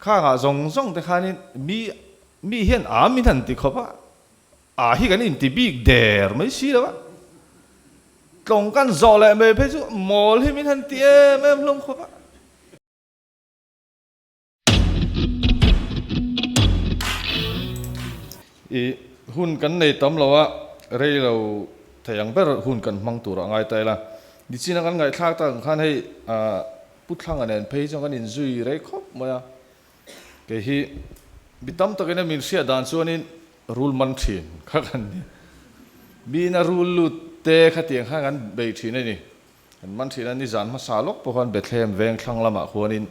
Khangah zawng zawng te khanin mi mi hian a min han ti khawp a, a hi kan inti bik der mai si lo a. Tlawng kan zawh leh mai phei chu mawl hi min han ti em em hlawm khawp a. I hun kan nei tam lo a, rei lo thei ang ber hun kan hmang tur a ngai ta ila. Nichina kan ngaihthlak tak ang khan hei Pu Thlanga nen phei chuan kan inzui rei khawp mai a, kei hi mi tam takin a min hriat dan chuanin rul man thin kha kan ni. Miin a rul lut te khatiang khan kan bei thin a ni. Kan man thin a, nizan hmasa lawk pawh khan Bethlehem veng thlang lamah khuanin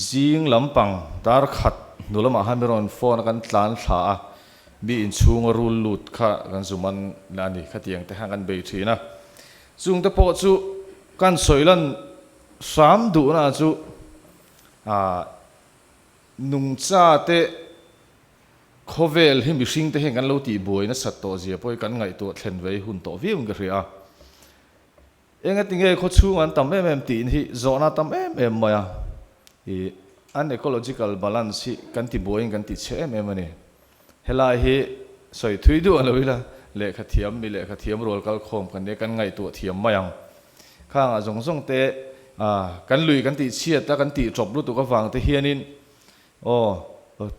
zing lampang dar khat hnu lamah khan mi rawn phone a kan tlan thla a, mi inchhunga rul lut kha kan zu man a ni khatiang te khan kan bei thin a. Chungte pawh chu kan sawi lan hram duhna chu nungcha te khawvel hi mihring te hian kan lo tihbuai nasat tawh zia pawh hi kan ngaihtuah thlen ve hi hun tawh viau in ka hria a. Engati nge khawchhung an tam em em tiin hi zawhna tam em em mai a, ih an ecological balance hi kan tibuaiin kan tichhe em em a ni. Helai hi sawi thui duh a lo ila, lehkha thiam mi lehkha thiam rual kal khawm kan nia kan ngaihtuah thiam mai ang. Khangah zawng zawng te kan lui kan tih chhiat a kan tih tawp lutuk avang te hianin aw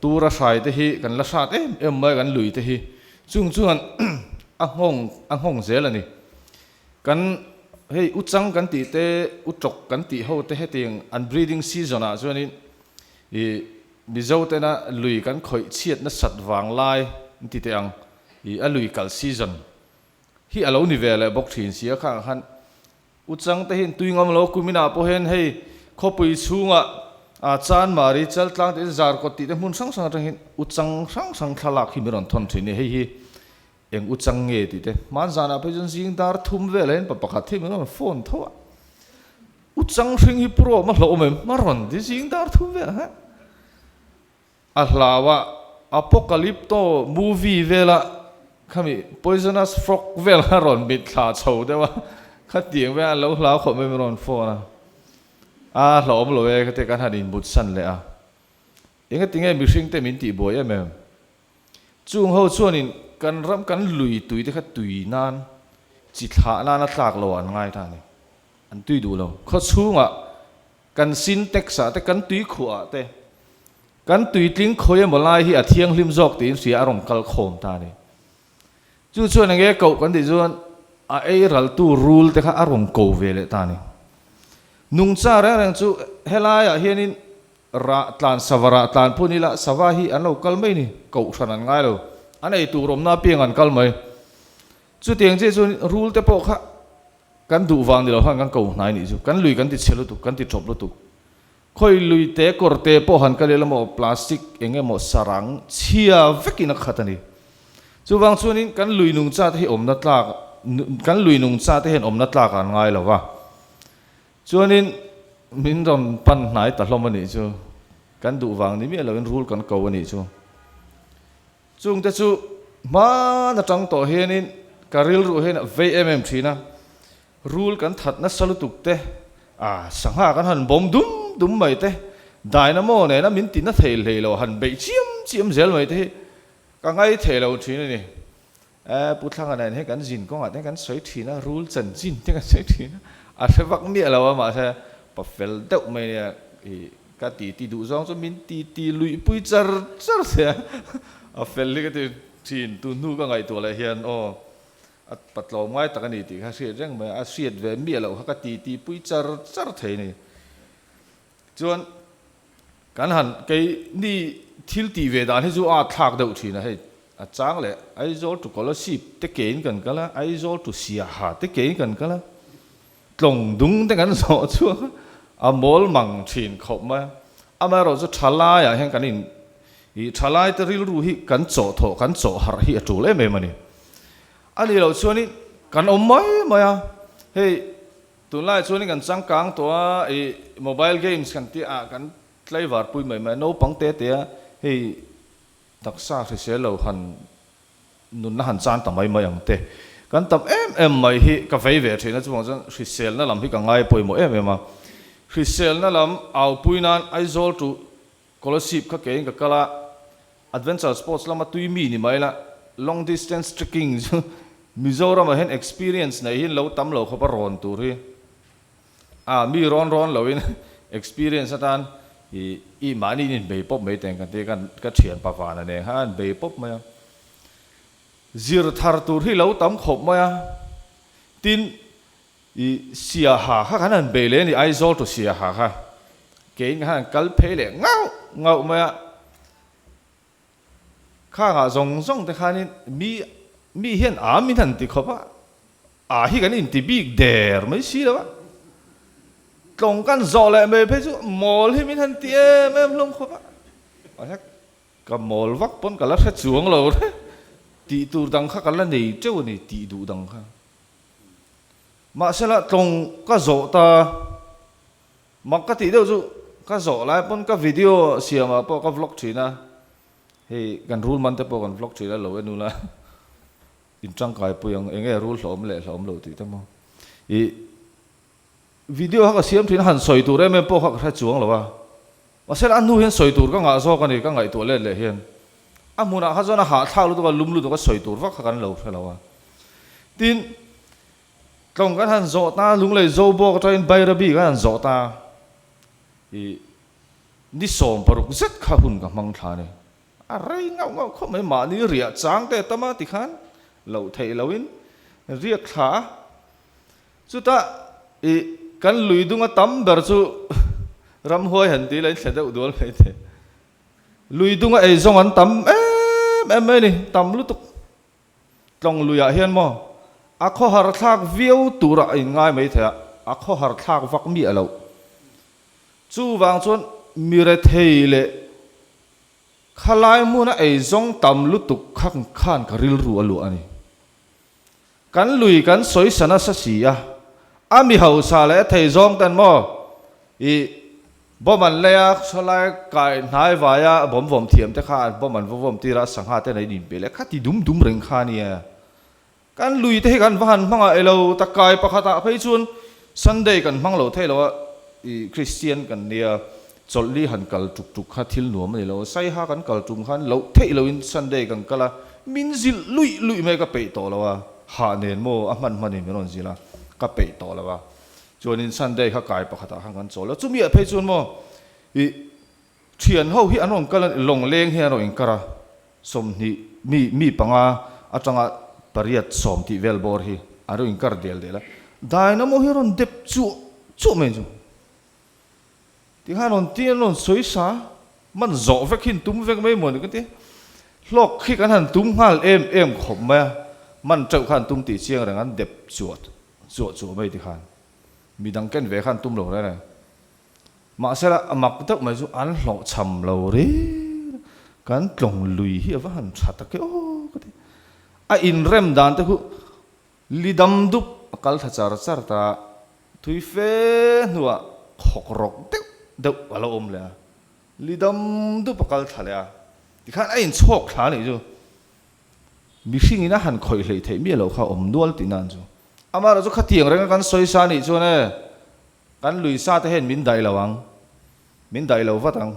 tur a hrai te hi kan la hrat em em mai a kan lui te hi chung chuan a nghawng a nghawng zel a ni. Kan hei uchang kan tih te utawk kan tih ho te hetiang an breeding season ah chuanin ih Mizo tena lui kan khawih chhiat nasat vang lai an ti teh ang i a lui kal season hi a lo ni ve leh bawk thin sia khang khan Uchang te hian tui ngam lo kuminah pawh hian hei khawpui chhungah a Chanmari Chaltlang tih te Zarkawt tih te hmun hrang hrang atang hian Uchang hrang hrang thlalak hi min rawn thawn thin a ni hei hi eng Uchang nge tih te hmanzanah phei chuan zing dar thum velah hian pa pakhat hi min rawn phone tho a. U Changhring hi pu Rawm a hlauh em? A rawn ti zing dar thum vel ha. A hlau a, Apocalypto movie vela khami poisonous frog vel kha rawn mit thla chho deuh a, khatiang vel a lo hlau khawp mai min rawn phone a. A hlauhawm lo e khatia kan han inmut san leh a. Engati nge mihring te min tihbuai em em? Chung ho chuanin kan ram kan lui tui te kha tui nan chi thlah nana tlak lo ah an ngai ta a ni. An tui duh lo. Khaw chhungah kan sintex ah te kan tui khuah ah te kan tui tling khawi emaw lai hi a thianghlim zawk tiin hria a rawn kal khawm ta a ni. Chu chuan enge koh kan tih chuan a ei raltu rul te kha a rawn ko ve leh ta a ni. Nungcha reng reng chu helaiah hianin Rah tlan sava rah tlan phun ila sava hi an lo kal mai ni, kohhran an ngai lo, an ei tur awmna apiang an kal mai. Chutiang chiah chuan rul te pawh kha kan duh vang ni lo khan kan ko hnai nih chu, kan lui kan ti chhe lutuk, kan ti tawp lutuk. Khawi lui te kawr te pawh han kal ila maw plastic eng emaw sarang chhia vekin a khat a ni. Chuvang chuanin kan lui nungcha te hi awmna tlak, kan lui nungcha te hian awmna tlak an ngai lo va. Chuanin min rawn pan hnai ta hlawm a nih chu, kan duh vang ni miah loin rul kan ko a nih chu. Chungte chu hman atang tawh hianin ka rilru hian a vei em em thin a, rul kan that nasa lutuk te, a sangha kan han bawm dum dum mai te, dynamo nena min ti na thei hlei lo han beih chiam chiam zel mai te hi ka ngai thei lo thin a ni. Eh, Pu Thlanga nen hian kan zin kawngah te kan sawi thin a, rul chanchin te kan sawi thin a, a hre vak miah lo a, mahse pa fel deuh mai nia i ka ti ti duh zawng chu min ti ti luih pui char char che a, a fel hi ka ti thin, tun hnu ka ngaihtuah leh hian aw a pa tlawm ngai tak a ni tih kha hriat reng mai a, a hriat ve miah loh kha ka ti ti pui char char thei a ni. Chuan kan han kei ni thil tih ve dan hi chu a thlak deuh thin a, hei a chang leh Aizawl to Kolasib te kein kan kal a, Aizawl to Siaha te kein kan kal a, tlawng dung te kan zawh chhuak a, a mawl mang thin khawp mai a. Amaherawh chu thalai ah hian kan in ih thalai te rilru hi kan chawh thawh kan chawh harh hi a tul em em a ni. A nih loh chuanin kan awm mai mai a, hei Tunlai chuan kan changkang tawh a, ih mobile games kan tih ah kan tlaivar pui mai mai a, naupang te te a hei taksa hrisel lo han nunna han chan ta mai mai ang te. Kan tam em em mai hi ka vei ve thin a, chuvang chuan hriselna lam hi ka ngai pawimawh em em a. Hriselna lam au pui nan Aizawl to. Kolasib kha keiin ka kal a, Adventure sports lama tui mi ni mai la, long distance trekking chu Mizoramah hian experience nei hi lo tam lo khawp a rawn tur hi a mi rawn rawn loin experience atan i i mahni in inbei pawp mai teng kan ti kan ka thian pa vana nen khan a inbei pawp mai a, zir thar tur hi lo tam khawp mai a, tin I Siaha kha kan han bei leh a ni, Aizawl to Siaha kha keiin kan han kal phei leh ngauh ngauh mai a, khangah zawng zawng te khanin mi mi hian a min han ti khawp a, a hi kan inti bik der mai si lo a, tlawng kan zawh leh mai phei chu mawl hi min han ti em em hlawm khawp a, Ka mawl vak pawn ka la hre chuang lo re, tih tur dang kha ka la nei teuh a ni, tih duh dang kha. Mahsela tlawng ka zawh ta, mak ka tih deuh chu ka zawh lai pawn ka video siamah pawh ka vlog thin a, hei kan rul man te pawh kan vlog thin a lo en ula, in tangkai pui ang eng nge rul hlawm leh hlawm lo tih te maw. Ih video kha ka siam thin a, han sawi tur em em pawh kha ka hre chuang lo a, Mahse a hnu hian sawi tur ka ngah zawk a ni, ka ngaihtuah let leh hian. A hmunah kha chuan a hahthlak lutuk a, lum lutuk a sawi tur vak kha kan lo hre lo a. Tin, tlawng kan han zawh ta, Lunglei Zobawk atangin Bairabi kan han zawh ta. Ih, ni 16 zet kha hun ka hmang thla a ni. A rei ngauh ngauh khawp mai, mahni riah chang te tam a tikhan loh theih lohin riak thla a. Chutah i kan lui dunga tam ber chu ramhuai han ti la in thle deuh dual mai thei. Lui dunga ei zawng an tam em em mai a ni, tam lutuk. Tlawng luiah hian maw a khawhar thlak viau turah a inngai mai thei a, a khawhar thlak vak miah loh. Chuvang chuan mi rethei leh khalai hmuna ei zawng tam lutuk kha khan ka rilru a luah a ni. Kan lui kan sawi sa nasa si a, a mi hausa leh a thei zawng ten maw i bomb an lei a, sawlai kai hnai vai a bomb vawm thiam te kha an bomb an va vawm tir a, sangha ten an inpe leh kha ti dum dum reng kha nia. Kan lui te hi kan va han hmang a elo tak kai pakhat ah phei chuan Sunday kan hmang lo thei lo a, i Christian kan nia chawlhli han kal tuk tuk kha thil nuam a ni lo, Saiha kan kal tum khan loh theih loin Sunday kan kal a, min zilh luih luih mai ka peih tawh lo a, hah nen maw a hman hmanin min rawn zilh a, ka peih tawh lo a, chuanin Sunday kha kai pakhatah khan kan chawl a, chumi ah phei chuan maw i thian ho hi an rawn kal a, lawng leng hi an rawn inkar a, 20 mi mi panga atanga pariat sawm tih vel bawr hi an rawn inkar del del a, dynamo hi a rawn dep chuah chuah mai chu. Tikhan rawn ti an rawn sawi sa, man zawh vek hi an tum vek mai maw ni ka ti. Hlawk khi kan han tum nghal em em khawp mai a, man teuh kha an tum tih chiang reng an dep chuah chuah chuah mai tikhan. Midang ken ve kha an tum lo reng reng. Mahsela a mak deuh mai chu an hlawhchham lo reng a, kan tlawng lui hi a va han tha tak e aw ka ti. A inrem dan te khu Li dam dup a kal thla char char ta, thui fe hnuah khawk rawk deuh deuh a lo awm leh a, li dam dup a kal thla leh a, tikhan a inchhawk thla a nih chu. Mihring in a han khawih hleih theih miah loh kha awm nual tih nan chu. Amaherawh chu khatiang renga kan sawi sa nih chuan e, kan lui sa te hian min daih lo ang, min daih lo vat ang.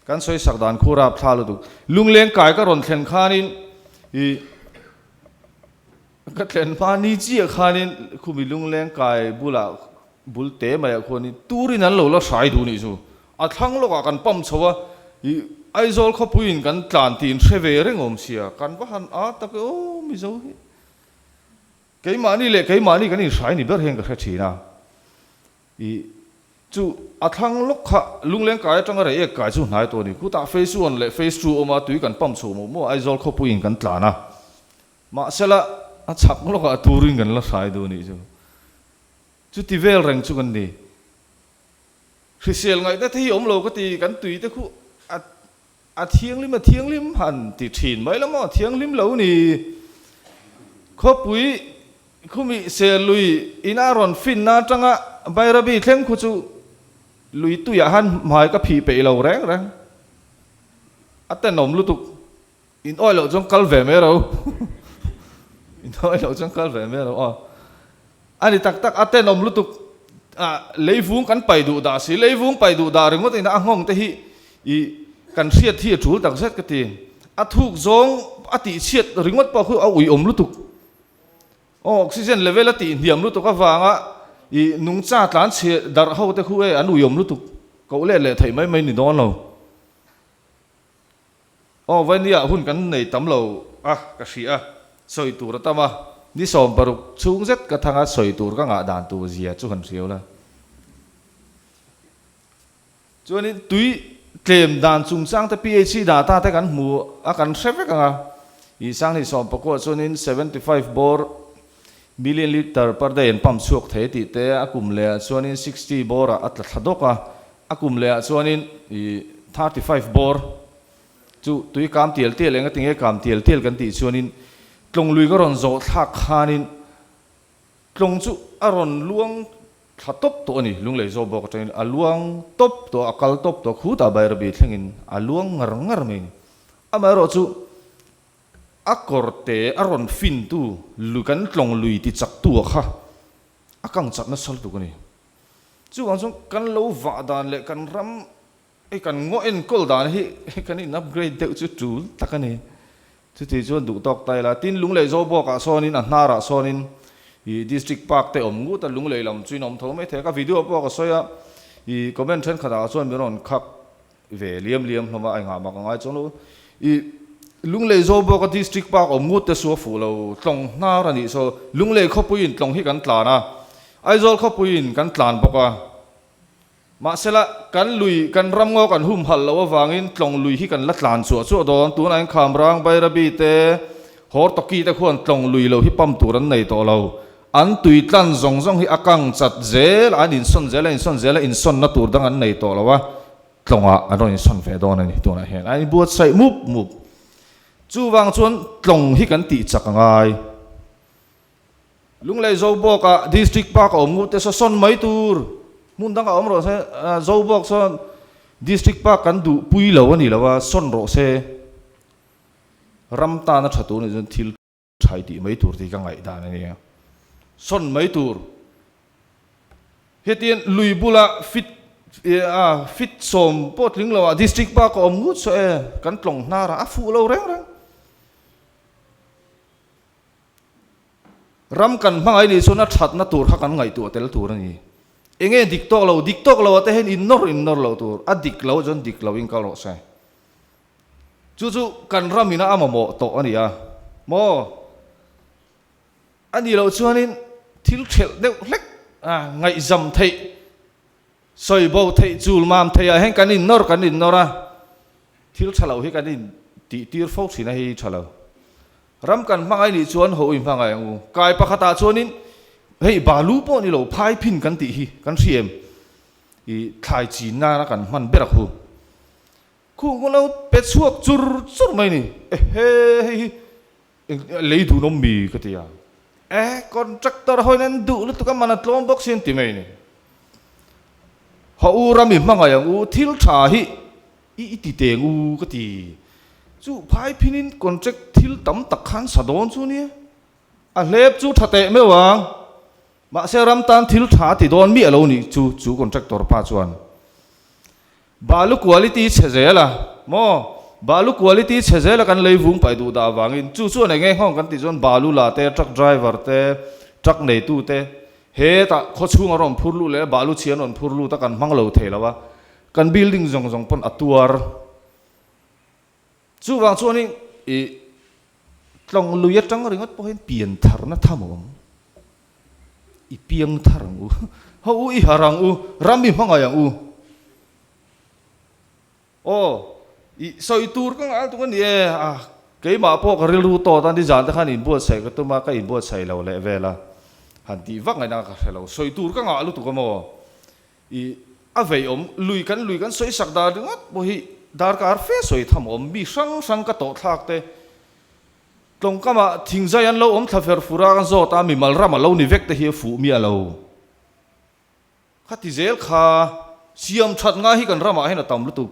Kan sawi sak dan khu rap thla lutuk. Lungleng kai ka rawn thlen khanin i. Ka thlen hma ni chiah khanin khumi lungleng kai bulah bul te maiah khuanin turin an lo la hrai duh nih chu. A thlang lawkah kan pump chho a, ih Aizawl khawpuiin kan tlan tih in hre ve reng awm sia, kan va han a tak e aw Mizo hi. Keimahni leh keimahni kan inhrai ni ber hian ka hre thin a. Ih chu a thlang lawk kha lungleng kai atanga rei ek kai chu hnai tawh a ni. Khutah phase one leh phase two awm a, tui kan pump chho mawh mawh a, Aizawl khawpuiin kan tlan a. Mahsela, a chhak lawkah turin kan la hrai duh nih chu. Chuti vel reng chu kan ni. Hrisel ngaihna te hi awm lo ka ti, kan tui te khu a a thianghlim a thianghlim han ti thin mai la maw, a thianghlim lo ni. Khawpui khumi sel lui ina rawn finna atanga Bairabi thleng khu chu lui tuiah han hmai ka phih peih lo reng reng. A tenawm lutuk. In awih loh chuan kal ve mai ro. In awih loh chuan kal ve mai ro aw. A ni tak tak a tenawm lutuk ah leivung kan pai duh dah si, leivung pai duh dah ringawt in a nghawng te hi i kan hriat hi a tul tak zet ka ti. A thuk zawng a tih chhiat ringawt pawh khu a uiawm lutuk. Aw oxygen level a tih hniam lutuk avanga ih nungcha tlan chhe darh ho te khu e an uiawm lutuk koh let leh theih mai mai ni dawn lo. Aw Vainia hun kan nei tam lo a ka hria a, sawi tur a tam a, ni 16 chhung zet ka thang a sawi tur ka ngah dan tur zia chu han hriau la. Chuanin tui tlem dan chungchang te PHC data te kan hmu a kan hre vek ang a, i sanghnih sawmpakua chuanin 75 bore million litre per day an pump chhuak thei tih te a kum leh ah chuanin 60 bore ah a tla thla dawk a, a kum leh ah chuanin i 35 bore chu tui kam tial tial eng a tinge kam tial tial kan tih chuanin tlawng lui ka rawn zawh thlak khanin Tlawng chu a rawn luang thla tawp tawh a ni, Lunglei zawk bawk atangin a luang tawp tawh, a kal tawp tawh, khutah Bairabi thlengin a luang ngar ngar mai a ni. Amaherawh chu a kawrte a rawn fintu lui kan tlawng lui ti chaktu a kha a kang chak nasa lutuk a ni. Chuvang chuan kan lo vah dan leh kan ram Hei kan ngaw enkawl dan hi kan in upgrade deuh chu tul tak a ni. Chuti chuan duh tawk ta ila. Tin Lunglei Zobawkah sawnin a hnarah sawnin ih District Park te awm ngut a, Lunglei lam chu in awm tho mai thei a. Ka video pawh ka sawi a, ih comment thenkhatah chuan min rawn khak ve liam liam hlawm a, a engah mah ka ngai chuang lo. Ih Lunglei Zobawka District Park awm ngut te su a fuh lo, tlawng hnar a nih saw. Lunglei khawpuiin tlawng hi kan tlan a, Aizawl khawpuiin kan tlan bawk a. Mahsela, kan lui, kan ramngaw kan humhalh loh avangin tlawng lui hi kan la tlan chuah chuah dawn. Tunah hian Khamrang, Bairabi te, Hortoki te khuan tlawng lui lo hi pump tur an nei tawh lo. An tui tlan zawng zawng hi a kang chat zel a, an insawn zel a, insawn zel a, insawnna tur dang an nei tawh lo a, tlawngah an rawn insawn ve dawn a ni. Tunah hian an inbuatsaih mup mup. Chuvang chuan tlawng hi kan tih chak a ngai. Lunglei Zobawkah District Park a awm ngut te saw sawn mai tur hmun dangah awm rawh se, Zobawk sawn District Park kan duh pui lo a ni lo a, sawn rawh se. Ram tana tha tur nih chuan thil tha i tih mai tur tih ka ngaihdan a nia. Sawn mai tur. Hetiang lui bula fit a fit sawm pawh tling lo ah District Park a awm ngut saw e, kan tlawng hnarah a fuh lo reng reng. Ram kan hmangaih nih chuan a thatna tur kha kan ngaihtuah tel tur a ni. Enge dik tawk lo, dik tawk lo ah te hian innawr innawr loh tur, a dik lo chuan dik lo in kal rawh se. Chu chu kan ram ina a mamawh tawh a ni a maw? A nih loh chuanin thil thelh deuh hlek a ngaihzam theih, sawi bo theih, chul mam theih ah hian kan innawr kan innawr a, thil tha lo hi kan in tih tir fo thin a hei tha lo. Ram kan hmangaih nih chuan haw i hmangaih ang u. Kai pakhatah chuanin hei balu pawh ni lo phai phin kan tih hi kan hri em? I thlai chin nana kan hman ber a khu. Khu ka lo pe chhuak chur chur mai ni. Ehe hei hi lei duh nawm mi ka ti a. E contractor hawiin an duh lutuk a man a tlawm bawk si an ti mai ni. Haw u ram i hmangaih ang u thil tha hi I i ti teng u ka ti. Chu phai phinin contract thil tam tak khan sa dawn chu nia. A hlep chu tha teh meuh ang. Mahse ram tan thil tha a ti dawn miah lo nih chu chu contractor pa chuan. Balu quality chhe zel a maw? Balu quality chhe zel a kan lei vung paih duh dah avangin chu chuan eng nge nghawng kan tih chuan balu la te, truck driver te, truck neitu te hetah khawchhung a rawn phur lut leh balu chhia an rawn phur lut a kan hmang lo thei lo a. Kan building zawng zawng pawn a tuar. Chuvang chuanin i tlawng lui atang ringawt pawh hian pian tharna tham a awm. I piang thar ang u. Ho u i har ang u. Ram i hmangaih ang u. Aw, i sawi tur ka ngah tuk a ni e. A, keimah pawh ka rilru tawt a, nizan te khan inbuatsaih ka tum a, ka inbuatsaih lo leh vel a. Han tih vak ngaihna ka hre lo. Sawi tur ka ngah lutuk a maw? I a vei awm, lui kan lui kan sawi sak dar ringawt pawh hi darkar fe sawi tham awm, mi hrang hrang ka tawh thlak te, tlawngkamah thingzai an lo awm thla fer fur a kan zawt a, mimal ram a lo ni vek te hi a fuh miah lo. Khati zel kha siam that ngai hi kan ramah hian a tam lutuk.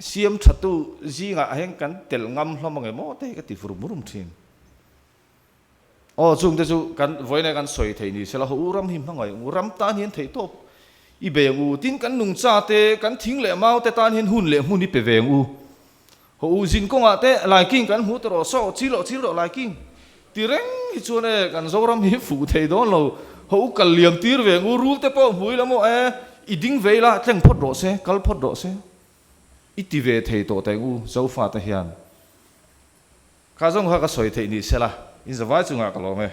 Siam thatu zingah hian kan tel ngam hlawm ang em aw te hi ka ti vur murum thin. Aw chungte chu kan vawiin kan sawi thei ni sela haw u ram hi hmangaih ang u ram tan hian theih tawp. I bei ang u. Tin, kan nungcha te, kan thing leh mau te tan hian hun leh hmun i pe ve ang u. Haw u, zin kawngah te laiking kan hmu ta rawh saw, chil rawh chil rawh laiking ti reng hi chuan e kan Zoram hi fuh thei dawn lo. Haw u, kal liam tir ve ang u, rul te pawh hmui la maw e, i ding ve ila tleng phawt rawh se, kal phawt rawh se. I ti ve thei tawh teh ang u, Zofa te hian. Kha zawng kha ka sawi theih ni sela, in zavai chungah ka lawm e.